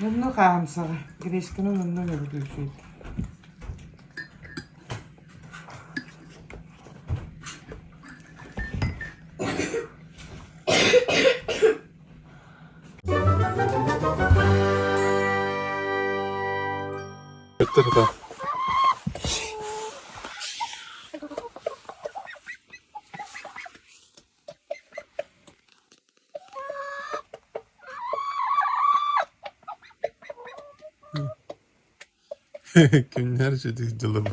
Мунну хаамсаҕа, Гришканы муннун өлөрүүсүйт. Kimler дьылым.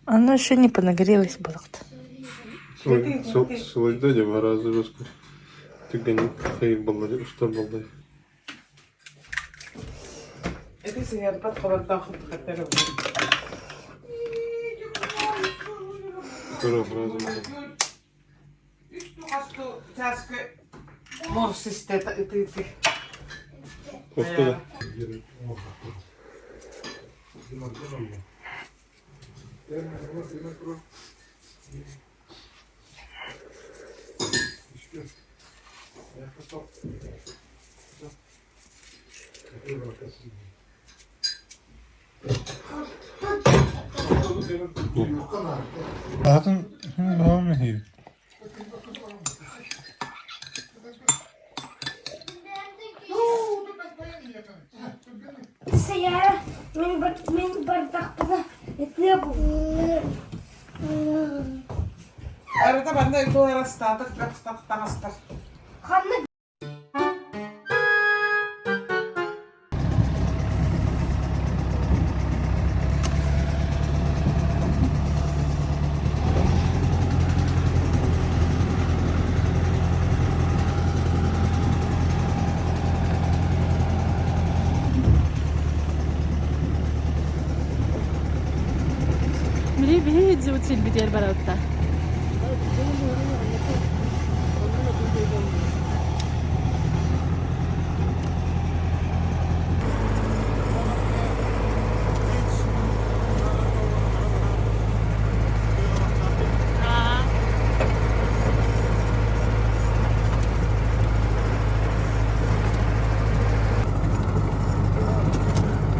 Оно еще не понагрелось было-то. Суойда дьэ маразы баска. Түгэн хай баллары устар баллай. Ити сыһыарбат холордоох хаттары Үс хасту чааскы морс истэ ытыты. Атын баҕам иһиир. Мин бардахпына этиэ Арыта манна ыкылар астаатах таҥастар. Ханнык Били биһи дьыбыт силбитигэр барабыттар.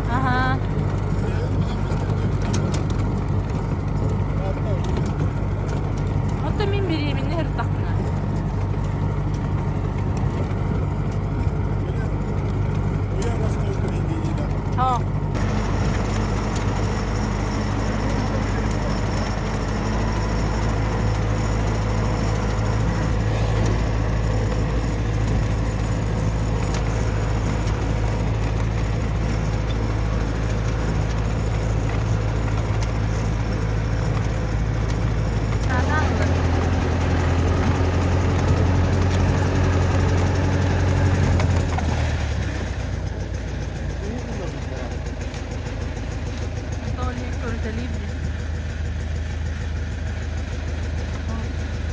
Ага. Оттон мин бириэмини ырыттахпына. О.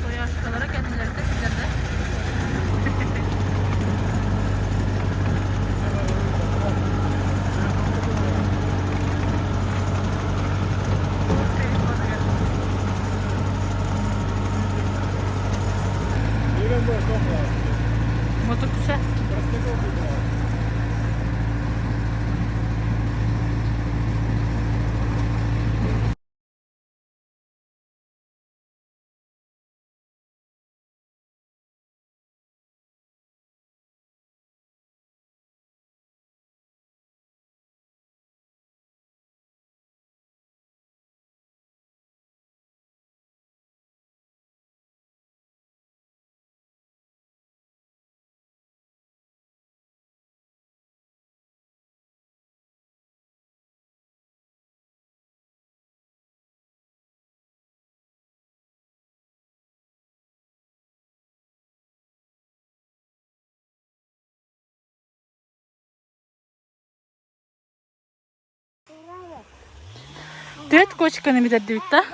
Toyaşkalara kendileri de bize de. Мотокуша. Түөрт кочканы бүтэрдибит да?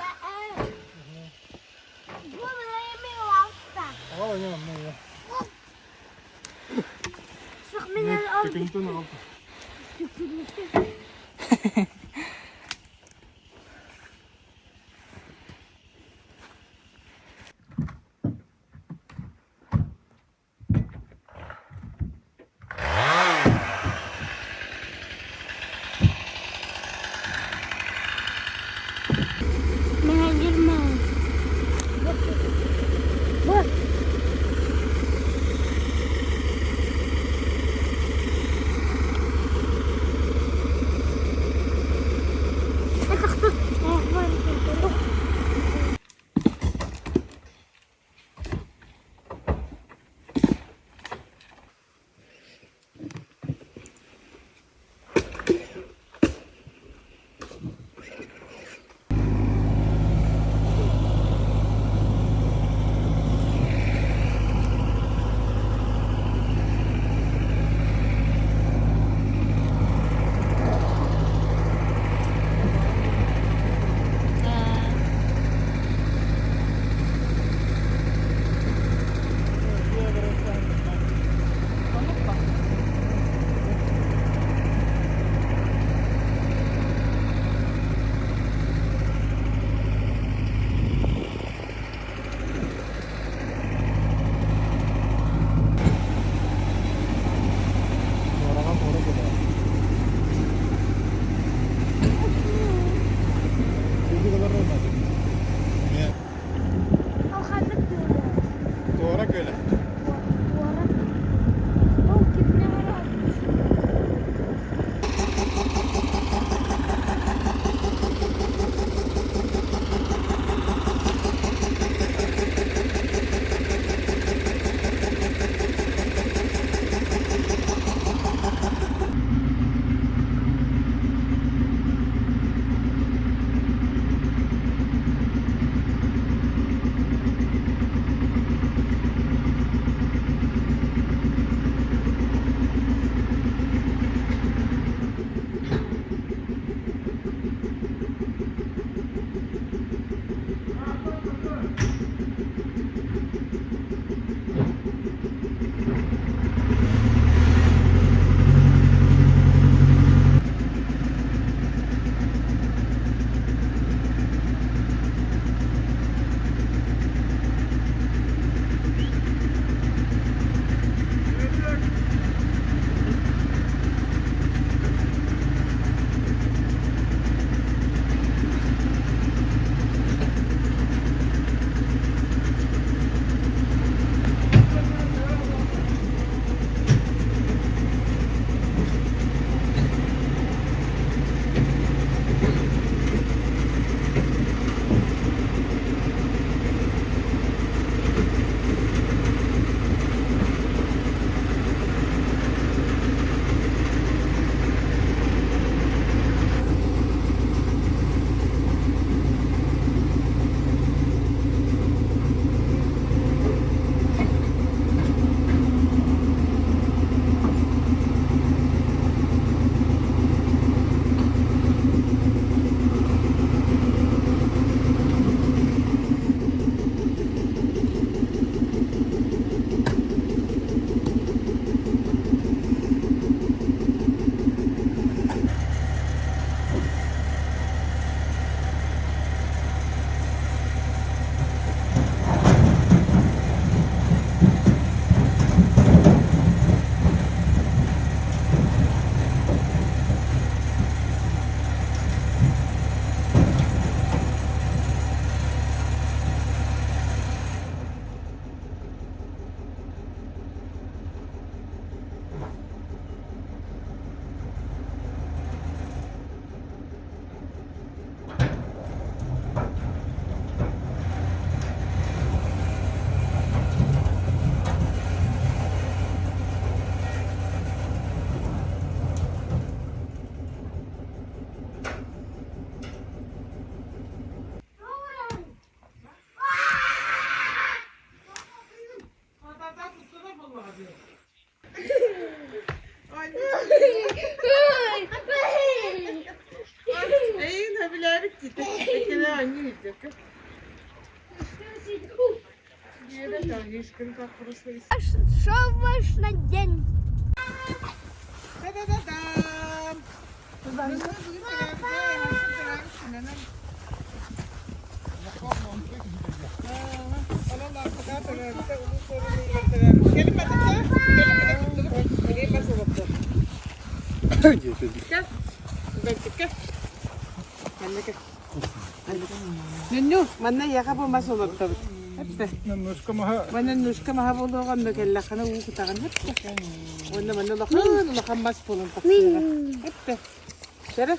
Туора көлө. Що ваш на день? Нүннү, манна яха бу мас олортобут. Манна нушка маха буолуоҕа онно кэллэххинэ уу кутаҕын. Уонна манна улахан улахан мас буолан тахсыаҕа. Кэрэ.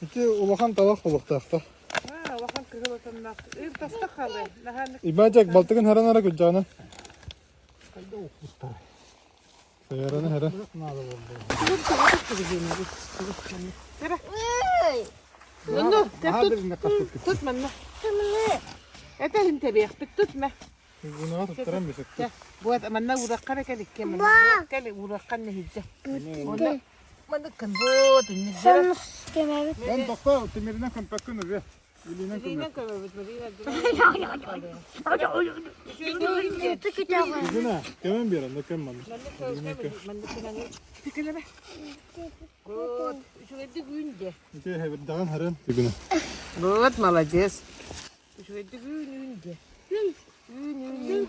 Ити улахан талах буолуохтаахтар. Улахан кыһыл отонноох. Ир таста халы. Ибаджак балтыгын харан ара күлдьаҕына. Сайараны хара. Нунну, тут, тут манна. Это хин тэбиэхпит тут мэ. Гунаҕа туттаран бисекте. Буот манна уракка кэликке манна кели уракка нехиджэ. Онда манна кынбот үннү. Мен тохто тимиринен көмпөккүн үбе. Илинен Илинен көмө. көмөбүт Марина. Гуна, көмөн берен, да көм манна. Тикелеме. Вот, үчүгэйдик үүн дьэ. Ити хэбирдаҕын харан. Гуна. Вот, молодец. Үчүгэйдик үүн үүн дьэ. Үүн үүн.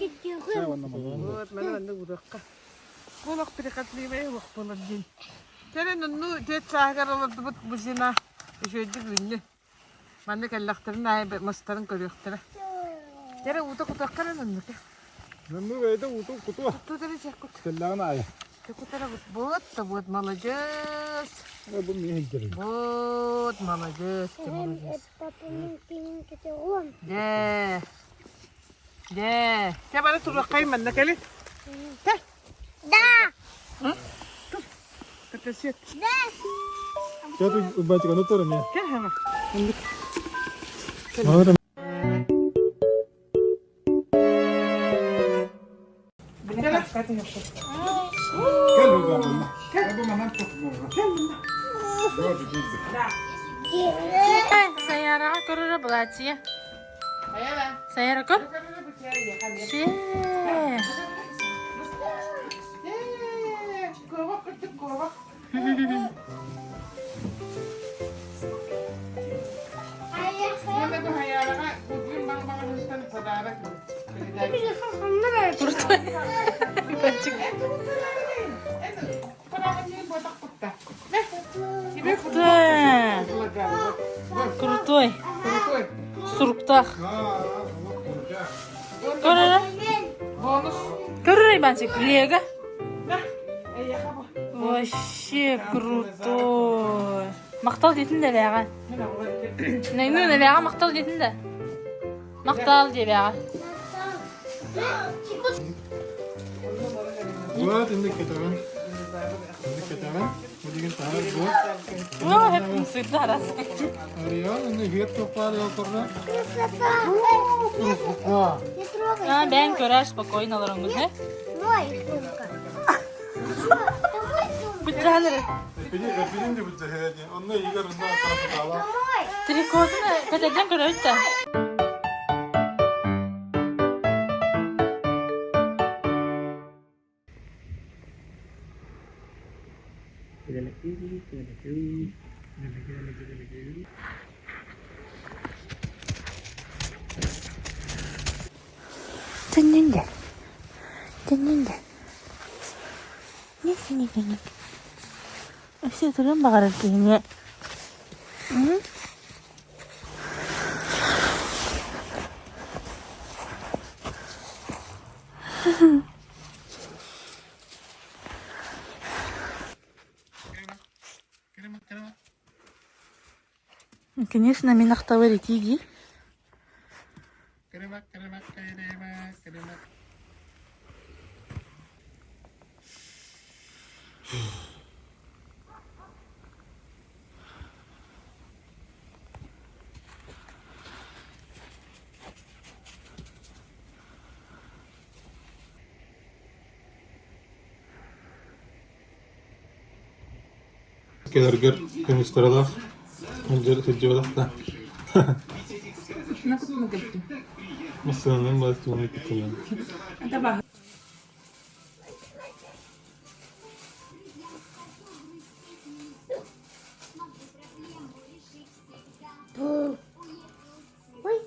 Вот, маны манна уракка. Олох прихотливая олох буолар диэн. Кэлэн онну тет сааһыгар олордубут бузина үчүгэйдик үүннү. Манна кэллэхтэрин аайы мастарын көрүөхтэрэ. Кэрэ уута кутуохха эрэ оннука. Нанну бэйдэ уту куту. Тут эрэ чеккут. Теллаҕын аайы. Чеккутара вот да вот молодец. Бу миһин дерин. Вот молодец, ты молодец. Дьэ. Дьэ. Чэ бары туруоххай манна кэли. Тэ. Да. Кытасет. Да. Чэ убайтык ону туру мен. Кэ хама. Маны Саяраға көрөрө булааччы. Саяра көр. Шee. Крутой. Крутой. Суруктаах. Көрөрө. Бонус. Көрөрө Иванчик. Лего. Вообще крутой. Махтал дейтин да лэҕэ. Найну лэҕэ махтал дейтин да. Махтал диэбэҕэ. Вот инде кетеген. Инде кетеген. Бу деген таар бу. О, hep сыддарас. Ариан инде хет топар ялтырда. Красота. А. Не трогай. А, бэйэн көрөр спокойно олороҥҥун, э? Мой сумка. Это мой сумка. Быдьааныры. Пили пилин де бу жehedi. Онно игер онно тарафтала. Мой. Трикотун көтөрдөн көрөбүт да. Төннүндэ. Төннүндэ. Ник ник ник. Өссө ытырыан баҕарар киһини. Конечно, мин ахтабар итии Келергер көмүстөрөлөх. Мындыр сылдьыбатах да. Массыынанан баар тугун куттанан. Ой.